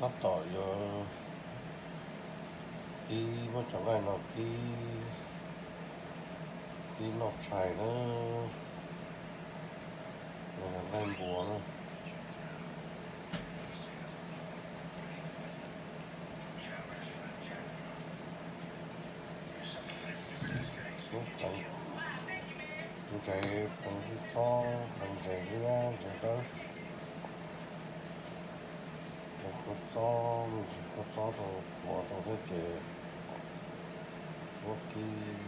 Tab tom yuav kib muab cov nqaij no kib, kib noj tshais na, nqaij npua na. Ntses, ntses poov txob, ntses liab, ntses dawb, ntses kua txob, me ntsis kua txob rau puav rau thiab ces muab kib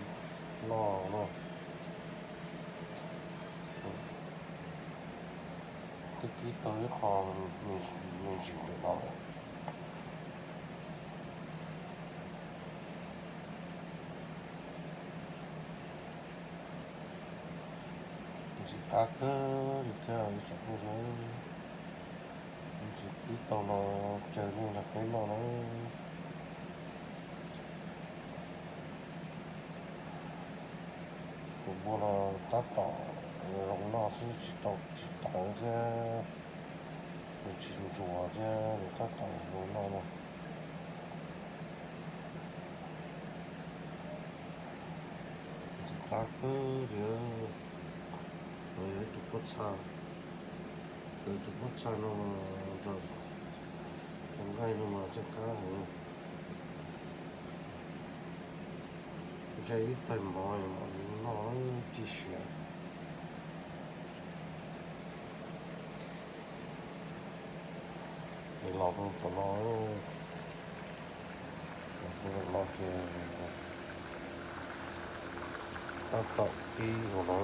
noj na. Twb kib tau ib qho me ntsis ntawm no lawm. Ntxim qab kawg li thiab ib tsoom phooj ywg. Ntsis kib tau no caw nej nrog peb noj na. Tus npua no tab tom zoo noj xwb tsis tau tsis tawv thiab, nws tsis ntsuas thiab nws tab tom zoo noj no. Ntxim qab kawg li. No yog ib tug pob txha, tus pob txha no mas nrog tus nqaij no mas txawj qab heev. Ntshe ib tais mov mam li noj tib si. Los rau tom no, los rau tom no ces tab tom kib hauv no.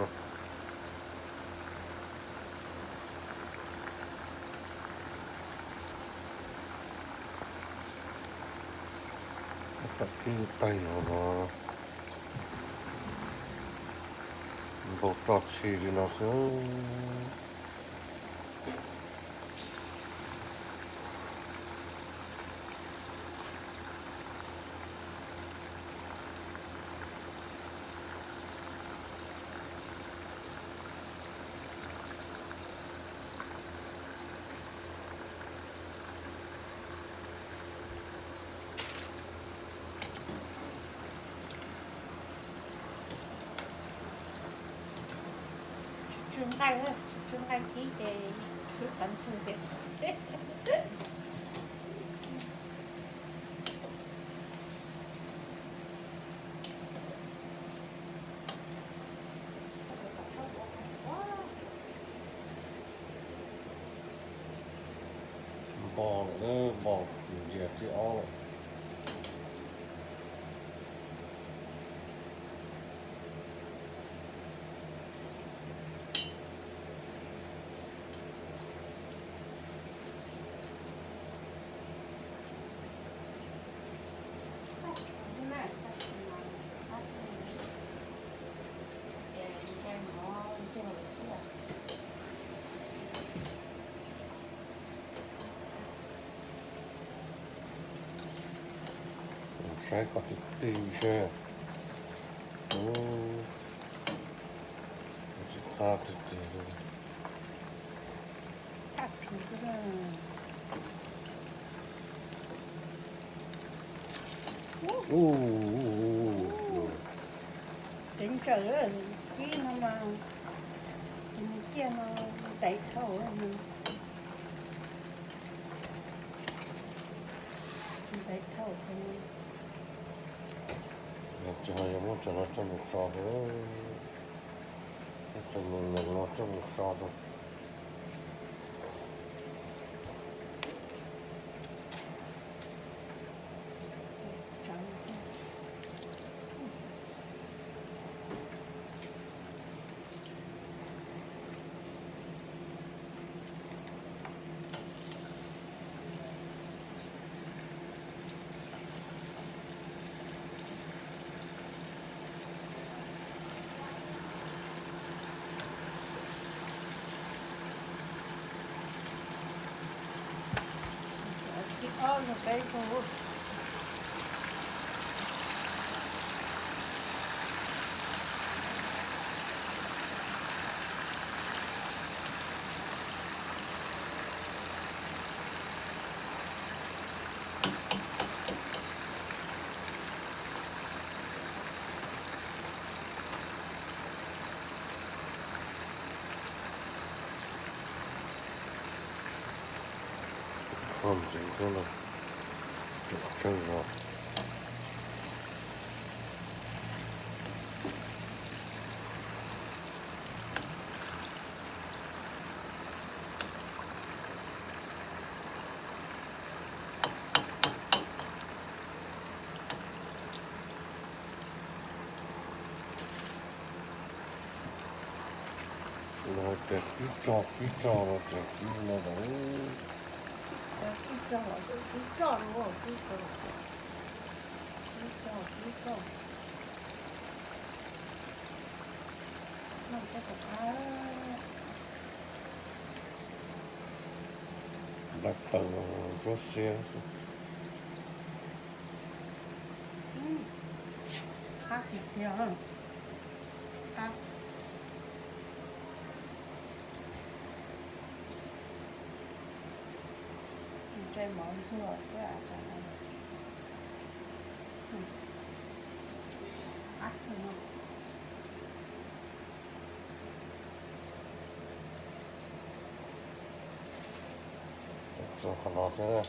Tab tom kib taig hauv no, npau tso tshis li no xwb. Tsw nqaij, tsw nqaij kib ces kib qhov ntxhw thiab. Npog lawm, npog ntiag tib ob lawm. Saib kom tij tij seb. Ntxim qab tiag tiag. Ceev tsawm, kib no mas, tus me ciaj no ntev dhau, ntev dhau. Tsis ho yog muab cov no coj mus tso rau, muab cov me noog no coj mus tso rau. Poj ntsev tuaj no, tseem tsawg zos. No ces tib tog tib tog no ces tib no lawm. Tib tog, tib tog, tib tog, tib tog. Npaj taws ntsuab siab xwb. Qab tiag tiag. Qab. Ntsej mov ntxuag xwb as. Qab kawg no. Qhov no thiab,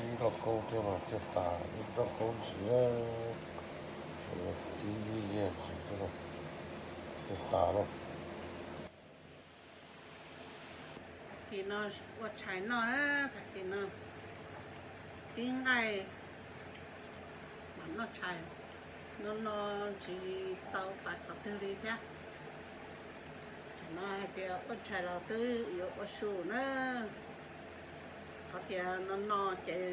ib lauj kaub thiab mas thiaj tas, ib lauj kaub ntxiv, tib ib yam ntxiv thiaj tas na. Tim no ua tshais noj na, tim no tib nqaij mam noj tshais. No no tsis tau pais qhov twg li thiab. Tam no hais tias ua tshais los twb yuav ua su na. Qhov tias no no ces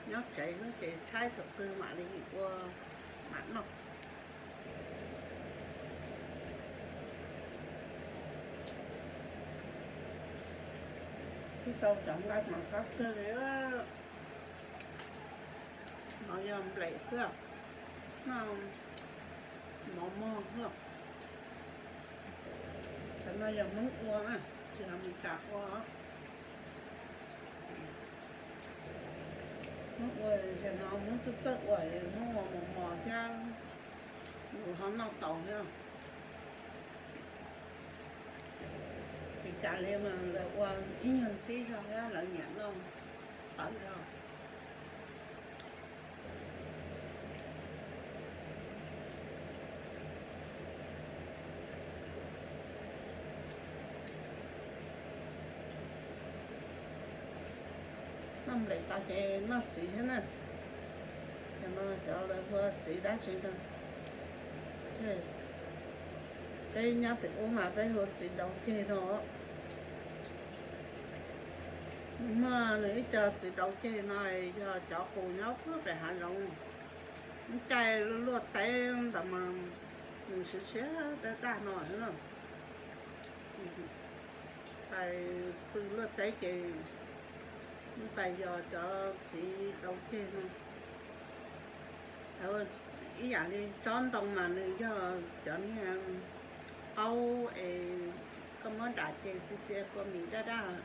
nyob tsev xwb ces tshaib thaum twg mam li ua mam noj. Twb tau cov nqaij mas qab kawg li. No yog nplem xwb, noj mov mog. Cov no yog Hmoob ua na, tsis yog Meskas ua. Hmoob ua, no Hmoob txawj txawj ua, Hmoob ua mos mos thiab, yus ho noj tau thiab. Vim cas li mas lawv ua ib nyuag ntxhib zog thiab lawv nyiam noj tawv zog. Noj nplem tas ces noj txiv thiab na. Cov no cov lawv hu ua txiv dab tsi no. Peb nyob tim ub mas peb hu ua txiv daus ceg no. Muaj nws ib co txiv daus ceg no yog cov qus nyob puag pem hav zoov, nws cai luaj luaj teb ntawd mas nws siav siav daj daj no xwb na. Pais pw luaj teb ces pais yos cov txiv daus ceg no. Ib yam li tsob ntoo mas nws yog cov niag qaub es koj muab dam ces txia txia kua mis daj daj.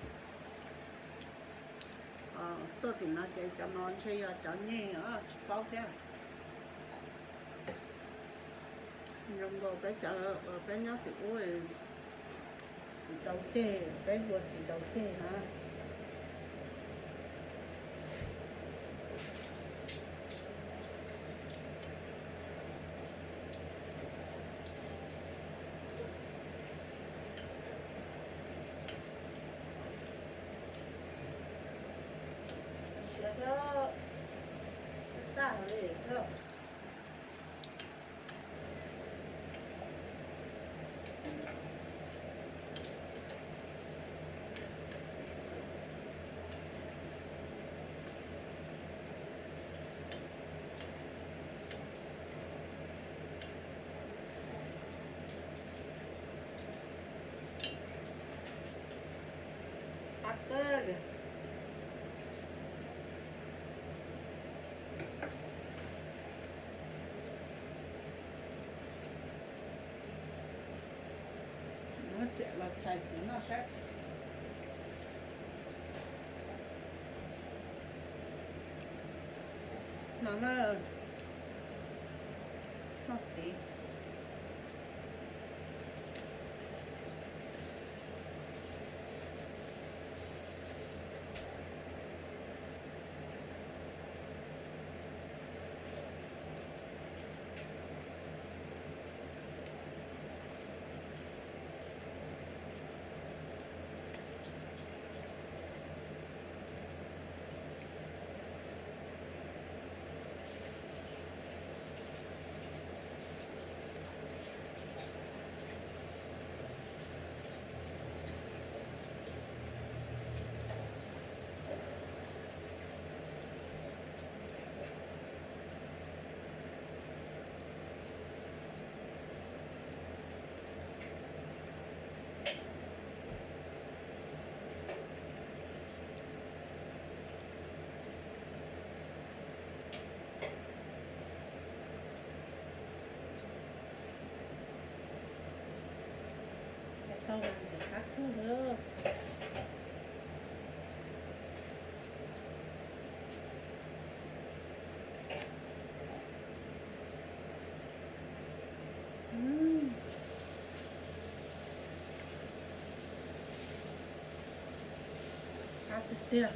Tuaj tim no ces cov no ntshe yog cov nyeg os, tsis paub thiab. Zoo nkaus peb cov uas peb nyob tim ub, txiv daus ceg, peb hu ua txiv daus ceg na. Siav thiab, tag li thiab. Qab kawg li. Muab riam los tshais txiv noj saib. No na, noj txiv. Ntxim qab kawg li. Qab tiag tiag.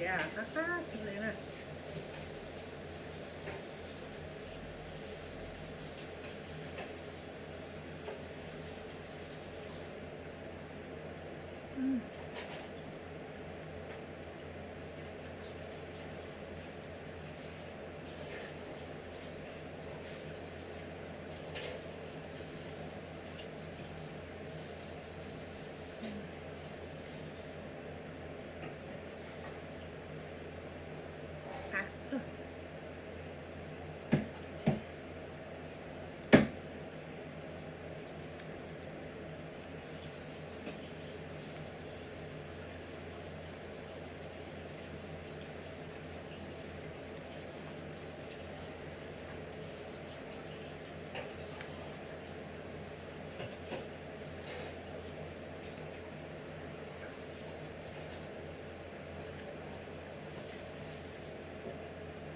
Siav qab qab kawg li na.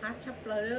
Qab tshaj plaws li.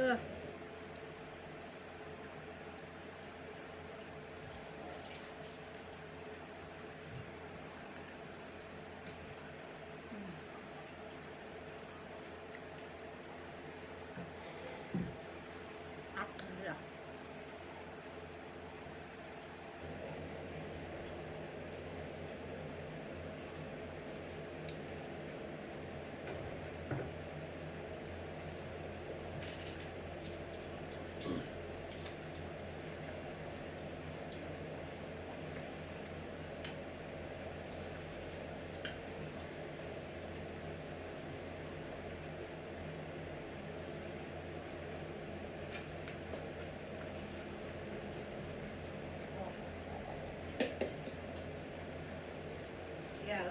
Siav,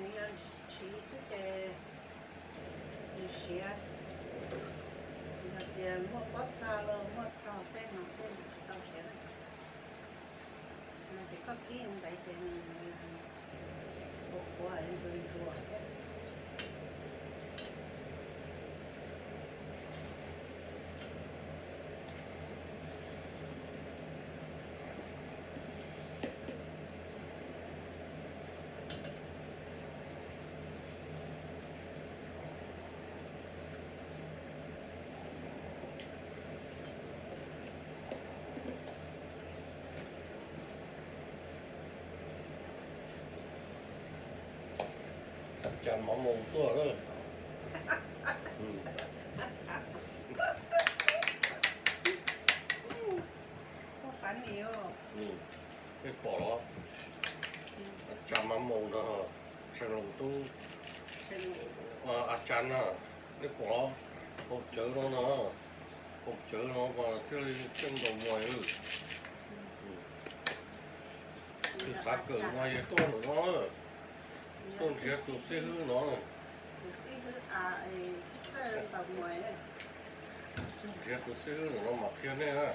nws yog siv xwb ces nws siav. Yog tias muaj pob txha los muaj rog tej no tej nws tsis tau siav na. Ces koj kib ntaiv ces nws ua qhuav ntsuag ntsuag thiab. Cas mov mus tuaj lawm. Peb pom los, cas mov mus no, Tshee Loos Tub, a cas na, peb pom los, qaum cawv no no, qaum cawv no mas thiaj li coj ntaus muag. Tus xav kawm muag yog tuaj ntawm no, tuaj nrhiav tus xib hwb no. Nrhiav tus xib hwb ntawm no mam qhia nej na.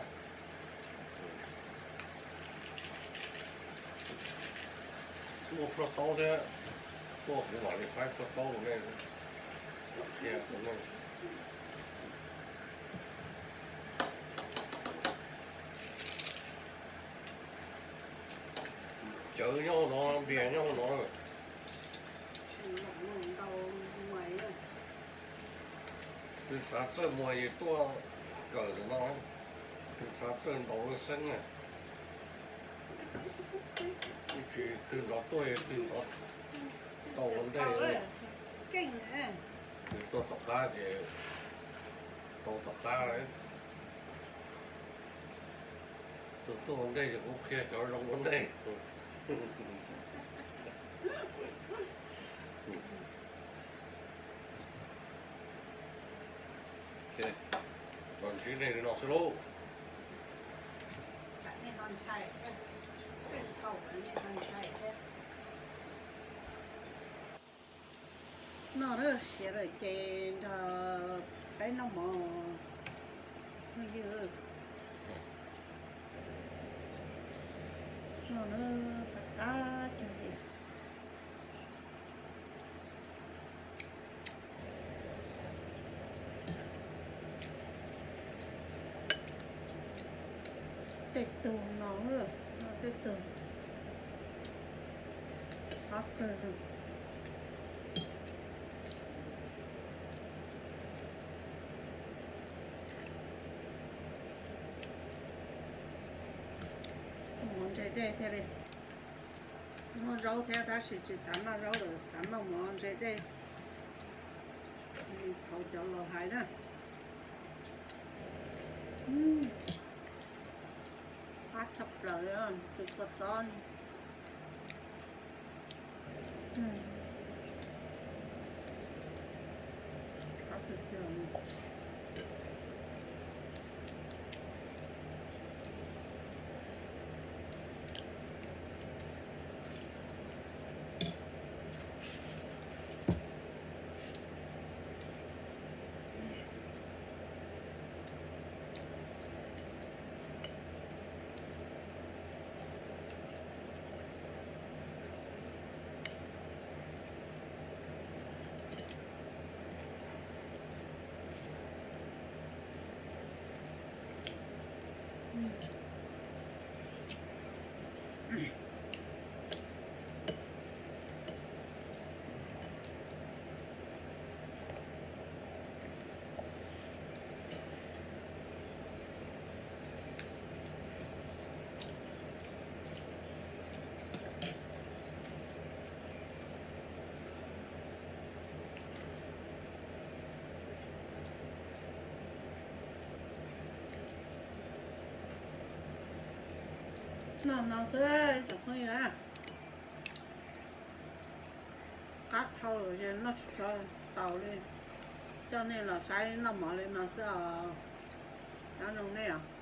Muaj plhuaj taub thiab, tuaj kuv mam li faib plhuaj taub rau nej, qhia rau nej. Cawv nyob hauv no, npias nyob hauv no. Tus xav txawj muag yog tuaj kawm ntawm no, tus xav txawj ntaus laj xeeb na. Ib tsis twg ntxov tuaj yog twg ntxov tau ua ntej. Tus tuaj tom qab ces tau tom qab. Tus tuaj ua ntej ces kuv qhia cov zoo ua ntej. Los ntsib nej li no xwb lauj. Ntshai thiab, tej thaum nej ntshai thiab. No na, siav lawm ces nrog peb noj mov. Phooj ywg, no na, qab qab kawg li. Tej tug no, no tej tug qab kawg. Mov ntse dej thiaj li. Muaj zaub thiab tab sis tsis xav noj zaub lawm, xav noj mov ntse dej li thaum cov laus hais na. Qab tshaj plaws li, tus kua txob. Noj no xwb tsoom phooj ywg. Qab dhau lawm ces noj tsis tshua tau li. Coj nej los saib noj mov li no xwb os. Nyob zoo nej os.